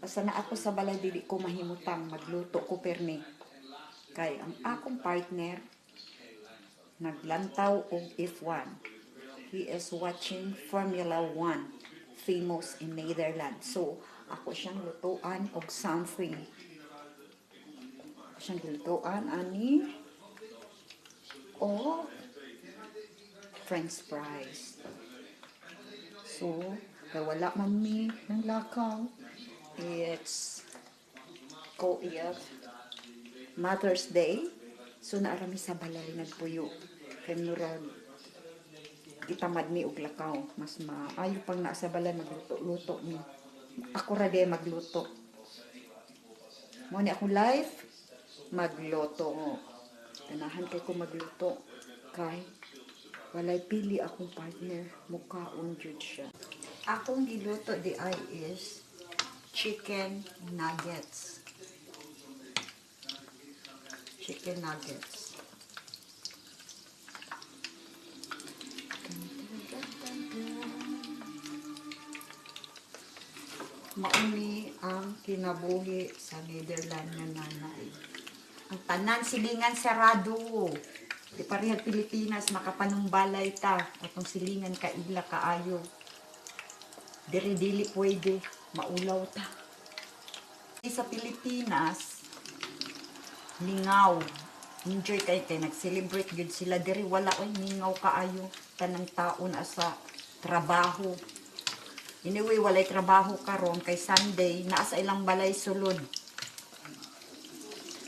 Basta na ako sa balay, dili ko mahimutang magluto ko permi. Kay ang akong partner naglantaw og F1. He is watching Formula 1, famous in Netherlands. So, ako siyang lutuan og something. Ako siyang lutuan ani o french fries. So, kay wala man mi ng lakaw. It's ko it Mother's Day. So, naa ra mi sa balay nagpuyo. Kay murag gitamad mi og lakaw. Mas maayo pang naa sa balay, magluto-luto mi. Ako ra diay magluto. Mao ni akong life, magluto. Ganahan kay ko magluto kay walay pili akong partner, mukaon jud siya. Akong giluto diay is chicken nuggets. Chicken nuggets. Dun, dun, dun, dun, dun. Mauni ang kinabuhi sa Netherlands nga nanay. Ang tanan silingan sarado. Di parehag Pilipinas, makapanumbalay ta. Atong silingan kaila kaayo. Diri dili pwede, maulaw ta. Sa Pilipinas, lingaw. Enjoy kay kay nag-celebrate gyud sila. Diri wala oy, mingaw kaayo. Tanang tao na sa trabaho. Anyway, walay trabaho karon kay Sunday, naa sa ilang balay sulod.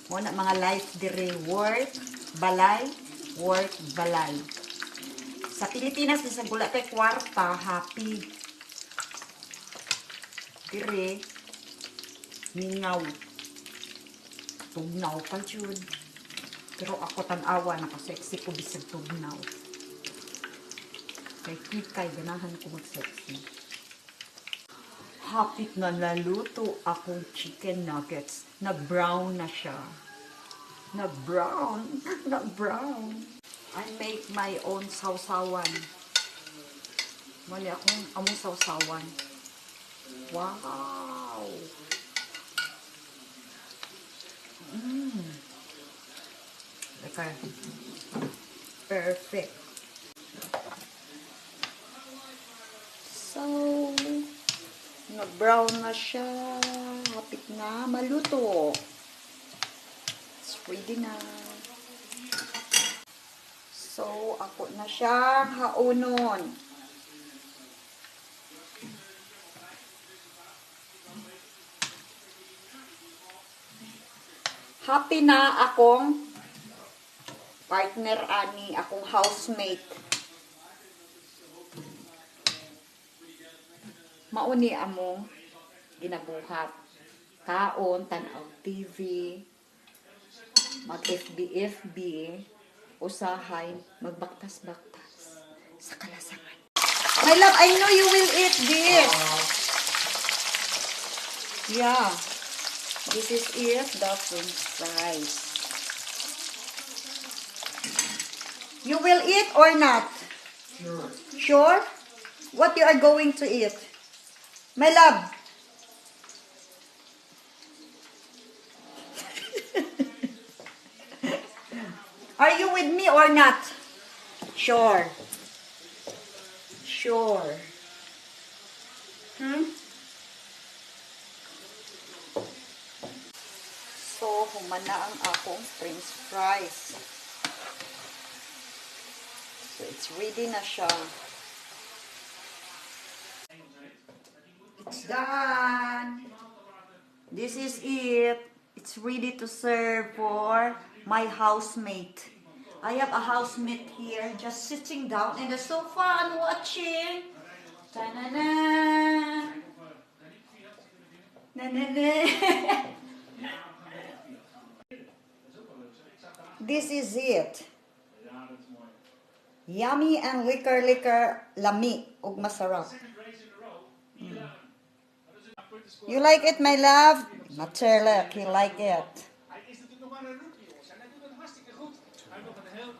Mo na mga life dire, work, balay, work, balay. Sa Pilipinas, bisag wala tay kwarta, happy. Dire, mingaw. Tugnaw pa jud. Pero ako tan-awa, naka-sexy ko bisag tugnaw. Kay kikay, ganahan ko mag-sexy. Hapit na naluto akong chicken nuggets. Nag-brown na siya. Nag-brown. Nag-brown. I make my own sausawan. Mali akong among sausawan. Wow! Okay. Perfect. So, nag-brown na siya. Hapit na maluto. It's ready na. So, ako na siyang haunon. Happy na akong partner ani, akong housemate. Mauni among ginabuhat. Kaon, tan-aw TV, mag FB FB, usahay, magbaktas-baktas sa kalasangan. My love, I know you will eat this. Yeah. This is it, the french fries. You will eat or not? Sure. Sure? What you are going to eat? My love. Are you with me or not? Sure. Sure. So, human na ang akong french fries. So, it's ready na siya. It's done. This is it. It's ready to serve for my housemate. I have a housemate here just sitting down in the sofa and watching. Ta-na-na. Na-na-na. This is it. Yummy and liquor, liquor, lami, ug masarap. You like it, my love? Natuurlijk, you like it. Hij is natuurlijk nog maar een rookie, jongens. En hij doet het hartstikke goed. Hij heeft nog een heel